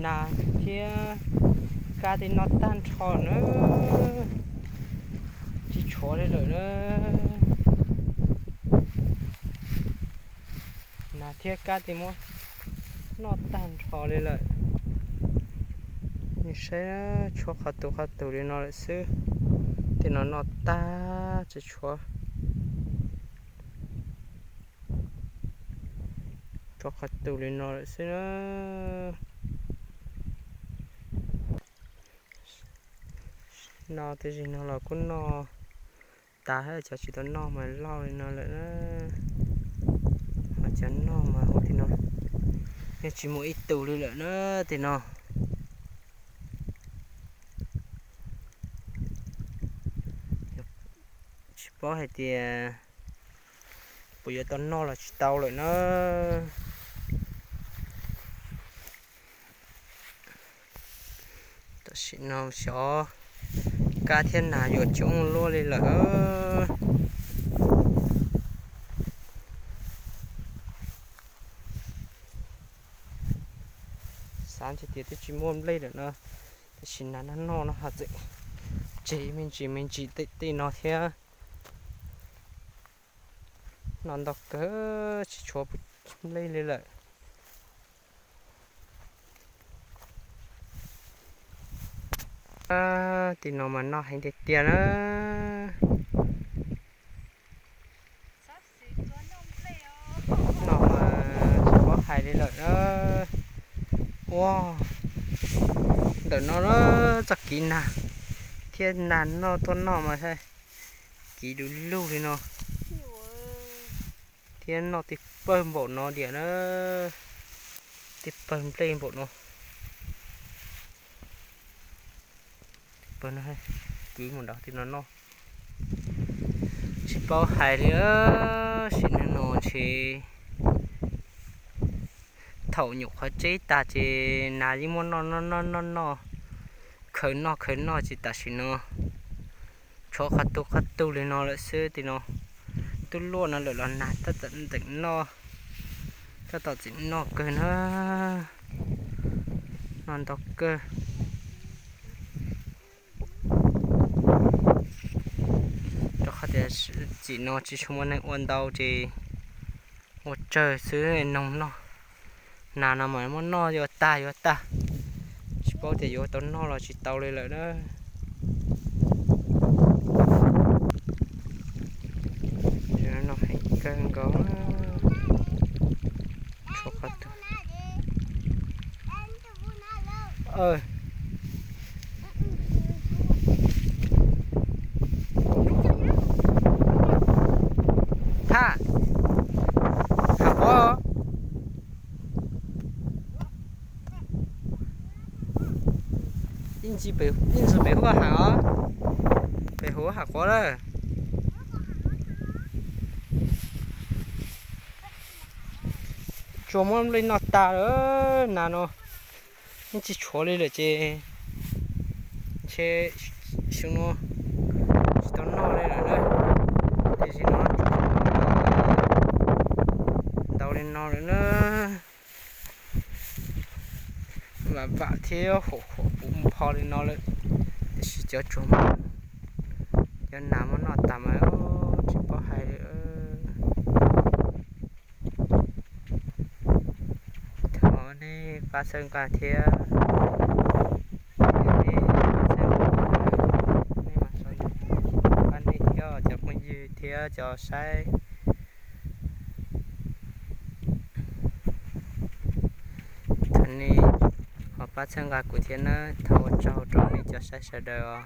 Nas thiab kab tej noj tag nrho na, tsis tshuav li lawm na. Nas thiab kab tej muab noj tag nrho li lawm. Nws saib tshuav qhov tus qhov tus li no lawm xwb, tej no noj tag tsis tshuav, tshuav qhov tus li no lawm xwb na. No tej zig no los kuj noj tas, cov tsis tau noj mas loj li no lawm na. Ho cov noj mas ua tej no yeej tsis muaj ib tug li lawm na, tej no. Tsis paub hais tias puas yuav tau noj los tsis tau lawm na. Tam sim no xyov kab thiab nas yuav coob luaj li lawm. Xav tias twb tsis muaj nplej lawm no, tam sim nas noj noj no ho tseem tseg me ntsis me ntsis tej tej no thiab. Noj ntau kawg tsis tshuav nplej li lawm. Tej no mas noj heev tiag tiag na. Noj mas tsis paub hais li lawm na. Ua ntawm no na, txoj kiv nag thiab nag noj tuaj noj mas kiv du lug li no. Thiab noj tej pawg npaum no diam na, tej pawg nplej npaum no. Pawg no kwv mus nrad tej no noj. Tsis paub hais li, sim neej no ntshe thaum nyuam qhuav tseb tag ces nas yeej muaj noj noj noj noj noj, khaws noj khaws noj ces tam sim no tshuav qhov tu qhov tu li no lawm xwb. Tej no twb luaj no lawm los nas tab tom tseem noj, tab tom tseem noj kawg na. Noj ntau kawg. Rau qhov tias txim no tsis tshua muaj neeg ua ntau ces ua tsawg xwb noog noj. Nas no mas muab noj yuav tag yuav tag, tsis paub tias yuav tau noj los tsis tau li lawm na. Noj heev kawg nkaus. Thaj, ha quav. Ib ntsis pem huaj heev os, pem huaj heev quav lawm. Tsuas muab nplej noj tag lawm, nas no yeej tsis tshuav li lawm ces ntshe xyoo no tsis tau noj li lawm na. Tiam sis no ntau li no lawm na. Vam vam thiab huam huam puv npho li no lawm, tiam sis cov tsuag, cov nas muab noj tas mas tsis paub hais li. Thov nej pab txhawb nqa thiab, nej pab nej thiab cov phooj ywg thiab cov saib. Thov nej ho pab txhawb nqa kuv thiab nawb. Thov ua tsaug rau nej cov saib sawv daws os.